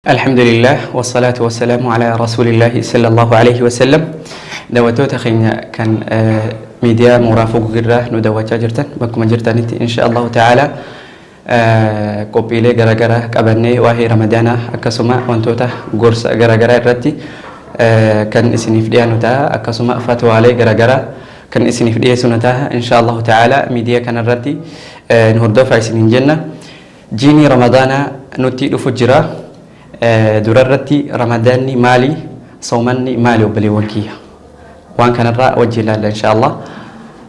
Alhamdulillah wassalaatu wassalaamu ala rasuulillahi sallallahu alayhi wasallam. Daawwattoota keenya kan miidiyaa mooraa fugug irraa nu daawwachaa jirtan bakkuma jirtanitti, insha Allahu ta'ala qophiilee garaagaraa qabannee waa'ee Ramadaanaa akkasuma wantoota gorsa garaagaraa irratti kan isiniif dhiyaannu ta'a, akkasuma fatwaalee garaagaraa kan isiniif dhiyeessinu ta'a, insha Allahu ta'ala. Miidiyaa kanarratti nu hordofaa isiniin jenna. Jiini Ramadaanaa nutti dhufu jira. Durarratti Ramadaanni maali? Soomanni maali, obboleewwan kiyya? Waan kanarraa wajji ilaalla, insha Allah.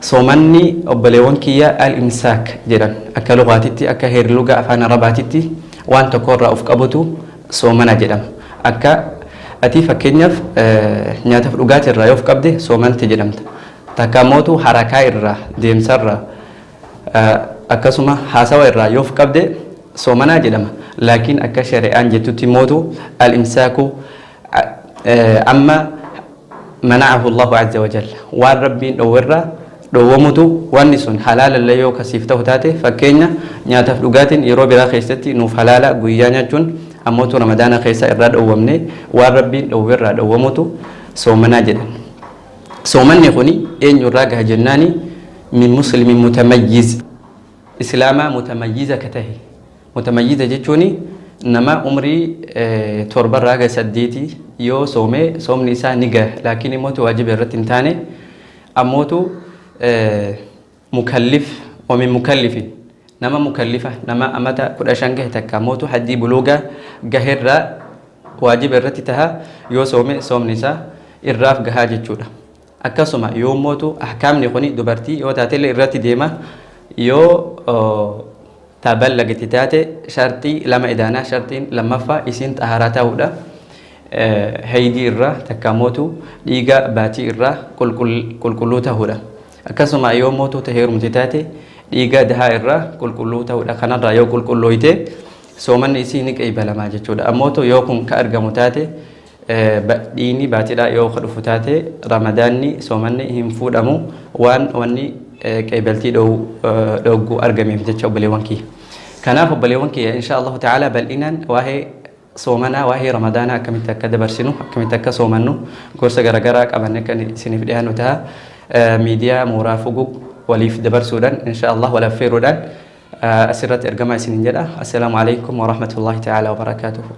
Soomanni, obboleewwan kiyya, al-imsaak jedhan akka lugaatitti, akka heerluga afaan Arabaatitti waan tokko irraa of qabutu soomana jedhama. Akka ati fakkeenyaaf nyaataaf dhugaatii irraa yoo of qabde soomante jedhamta. Takka mootu harakaa irraa, deemsarraa, akkasuma haasawa irraa yoo of qabde soomanaa jedhama. Laakiin akka shari'aan jettutti mootu al-imsaaku amma mana'ahu Allahu azza wa jalla, waan Rabbiin dhoowwerraa dhoowwamutu. Wanni sun halaalallee yoo kasiif ta'u taate, fakkeenya nyaataaf dhugaatiin yeroo biraa keessatti nuuf halaala guyyaa nyaachuun, ammootu Ramadaana keessa irraa dhoowwamne, waan Rabbiin dhoowwerraa dhoowwamutu soomanaa jedhan. Soomanni kuni eenyurraa gaha jennaani, min muslimin mutamayyiz, islaamaa mutamayyiza ka tahe. Mutamayyiza jechuun nama umrii 7rraa haga 8 yoo soome soomni isaa ni gaha, laakiin immootu waajiba irratti hin taane. Ammootu mukallif wa min mukallifin, nama mukallifa, nama amata 15 gahe takka ammootu haddii buluugaa gaherraa waajiba irratti taha, yoo soome soomni isaa irraaf gahaa jechuudha. Akkasuma yoo mootu ahkaamni kuni dubartii yoo taatellee irratti deema. Yoo ta ballagti taate sharxii lama idaanaa. Sharxiin lammaffaa isiin xaharaa ta'uudha, haydii irraa takka mootu dhiiga baatii irraa qulqulluu ta'uudha. Akkasuma yoo mootu ta heerumte taate dhiiga dahaa irraa qulqulluu ta'uudha. Kanarraa yoo qulqullooyte soomanni isii ni qeybalamaa jechuudha. Ammootu yoo kun ka argamu taate, dhiigni baatiidhaa yoo ka dhufu taate, Ramadaanni soomanni hin fuudhamu, waan wanni qeebaltii dhooggu argameef jecha, obboleewwan kiyya. Kanaaf obboleewwan kiyya, insha Allahu ta'ala bal'inaan waa'ee soomanaa, waa'ee Ramadaanaa, akkamitti akka dabarsinu, akkamitti akka soomannu gorsa garaagaraa qabanne kan isiniif dhiyaannu ta'a. Miidiyaa mooraa fugug waliif dabarsuudhaan, insha Allah wal affeeruudhaan asirratti ergamaa isiniin jedha. Assalaamu alaikum wa rahmatullahi ta'ala wa barakaatuhu.